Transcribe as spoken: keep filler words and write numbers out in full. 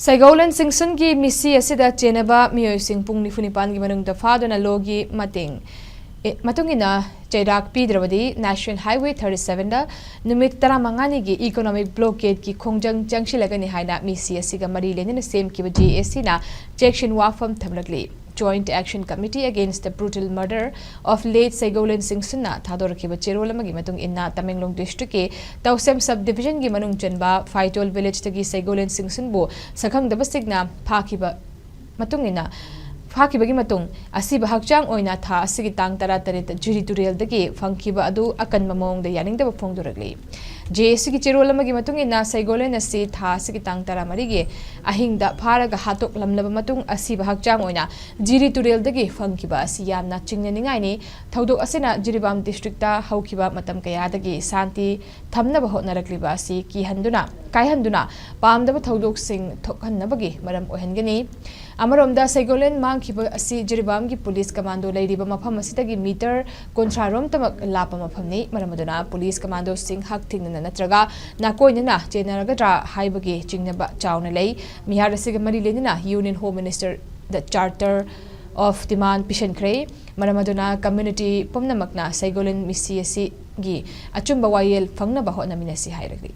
ꯁꯩꯒꯧꯂꯦꯟ ꯁꯤꯡꯁꯨꯟꯒꯤ ꯃꯤꯁꯤ ꯑꯁꯤꯗ ꯆꯦꯟꯅꯕ ꯃꯤꯑꯣꯏꯁꯤꯡ ꯄꯨꯡ ꯅꯤꯐꯨ ꯅꯤꯄꯥꯟꯒꯤ ꯃꯅꯨꯡꯗ ꯐꯥꯗꯨꯅ ꯂꯣꯒꯤ ꯃꯇꯦꯡ, ꯑꯦ, ꯃꯇꯨꯡ ꯏꯟꯅ ꯆꯩꯔꯥꯛ ꯄꯤꯗ꯭ꯔꯕꯗꯤ National Highway thirty sevenꯗ ꯅꯨꯃꯤꯠ ꯇꯔꯥꯃꯉꯥꯅꯤꯒꯤ economic blockadeꯀꯤ ꯈꯣꯡꯖꯪ ꯆꯪꯁꯤꯜꯂꯒꯅꯤ ꯍꯥꯏꯅ ꯃꯤꯁꯤ ꯑꯁꯤꯒ ꯃꯔꯤ ꯂꯩꯅꯅ ꯁꯦꯝꯈꯤꯕ J A Cꯅ ꯆꯦꯛꯁꯤꯟ ꯋꯥꯐꯝ ꯊꯝꯂꯛꯂꯤ꯫ Joint Action Committee Against the Brutal Murder of Late ꯁꯩꯒꯧꯂꯦꯟ ꯁꯤꯡꯁꯨꯟꯅ ꯊꯥꯗꯣꯔꯛꯈꯤꯕ ꯆꯦꯔꯣꯜ ꯑꯃꯒꯤ ꯃꯇꯨꯡ ꯏꯟꯅ, ꯇꯃꯦꯡꯂꯣꯡ districtꯀꯤ ꯇꯧꯁꯦꯝ subdivisionꯒꯤ ꯃꯅꯨꯡ ꯆꯟꯕ ꯐꯥꯏꯇꯣꯜ villageꯇꯒꯤ ꯁꯩꯒꯧꯂꯦꯟ ꯁꯤꯡꯁꯨꯟꯕꯨ ꯁꯛꯈꯪꯗꯕꯁꯤꯡꯅ ꯐꯥꯈꯤꯕ ꯃꯇꯨꯡ ꯏꯟꯅ, ꯐꯥꯈꯤꯕꯒꯤ ꯃꯇꯨꯡ ꯑꯁꯤꯕ ꯍꯛꯆꯥꯡ ꯑꯣꯏꯅ ꯊꯥ ꯑꯁꯤꯒꯤ ꯇꯥꯡ ꯇꯔꯥꯇꯔꯦꯠꯇ ꯖꯤꯔꯤ ꯇꯨꯔꯦꯜꯗꯒꯤ ꯐꯪꯈꯤꯕ ꯑꯗꯨ ꯑꯀꯟꯕ ꯃꯑꯣꯡꯗ ꯌꯥꯅꯤꯡꯗꯕ ꯐꯣꯡꯗꯣꯔꯛꯂꯤ꯫ J A Cꯒꯤ ꯆꯦꯔꯣꯜ ꯑꯃꯒꯤ ꯃꯇꯨꯡ ꯏꯟꯅ, ꯁꯩꯒꯣꯂꯦꯟ ꯑꯁꯤ ꯊꯥ ꯑꯁꯤꯒꯤ ꯇꯥꯡ ꯇꯔꯥꯃꯔꯤꯒꯤ ꯑꯍꯤꯡꯗ ꯐꯥꯔꯒ ꯍꯥꯠꯇꯣꯛꯂꯝꯂꯕ ꯃꯇꯨꯡ, ꯑꯁꯤꯕ ꯍꯛꯆꯥꯡ ꯑꯣꯏꯅ ꯖꯤꯔꯤ ꯇꯨꯔꯦꯜꯗꯒꯤ ꯐꯪꯈꯤꯕ ꯑꯁꯤ ꯌꯥꯝꯅ ꯆꯤꯡꯅꯅꯤꯡꯉꯥꯏꯅꯤ꯫ ꯊꯧꯗꯣꯛ ꯑꯁꯤꯅ ꯖꯤꯔꯤꯕꯥꯝ districtꯇ ꯍꯧꯈꯤꯕ ꯃꯇꯝ ꯀꯌꯥꯗꯒꯤ ꯁꯥꯟꯇꯤ ꯊꯝꯅꯕ ꯍꯣꯠꯅꯔꯛꯂꯤꯕ ꯑꯁꯤ ꯀꯤꯍꯟꯗꯨꯅ, ꯀꯥꯏꯍꯟꯗꯨꯅ, ꯄꯥꯝꯗꯕ ꯊꯧꯗꯣꯛꯁꯤꯡ ꯊꯣꯛꯍꯟꯅꯕꯒꯤ ꯃꯔꯝ ꯑꯣꯏꯍꯟꯒꯅꯤ꯫ ꯑꯃꯔꯣꯝꯗ, ꯁꯩꯒꯣꯂꯦꯟ ꯃꯥꯡꯈꯤꯕ ꯑꯁꯤ ꯖꯤꯔꯤꯕꯥꯝꯒꯤ ꯄꯨꯂꯤꯁ ꯀꯃꯥꯟꯗꯣ ꯂꯩꯔꯤꯕ ꯃꯐꯝ ꯑꯁꯤꯗꯒꯤ ꯃꯤꯇꯔ ꯀꯨꯟꯊ꯭ꯔꯥ ꯔꯣꯝꯇꯃꯛ ꯂꯥꯞꯄ ꯃꯐꯝꯅꯤ꯫ ꯃꯔꯝ ꯑꯗꯨꯅ, ꯄꯨꯂꯤꯁ ꯀꯃꯥꯟꯗꯣꯁꯤꯡ ꯍꯛ ꯊꯦꯡꯅꯅ ꯅꯠꯇ꯭ꯔꯒ ꯅꯥꯀꯣꯏꯅꯅ ꯆꯦꯟꯅꯔꯒꯗ꯭ꯔꯥ ꯍꯥꯏꯕꯒꯤ ꯆꯤꯡꯅꯕ ꯆꯥꯎꯅ ꯂꯩ꯫ ꯃꯤꯍꯥꯠ ꯑꯁꯤꯒ ꯃꯔꯤ ꯂꯩꯅꯅ Union Home Minister the Charter of Demand ꯄꯤꯁꯤꯟꯈ꯭ꯔꯦ꯫ ꯃꯔꯝ ꯑꯗꯨꯅ, community ꯄꯨꯝꯅꯃꯛꯅ ꯁꯩꯒꯣꯂꯦꯟ ꯃꯤꯁꯤ ꯑꯁꯤꯒꯤ ꯑꯆꯨꯝꯕ ꯋꯥꯌꯦꯜ ꯐꯪꯅꯕ ꯍꯣꯠꯅꯃꯤꯟꯅꯁꯤ ꯍꯥꯏꯔꯛꯂꯤ꯫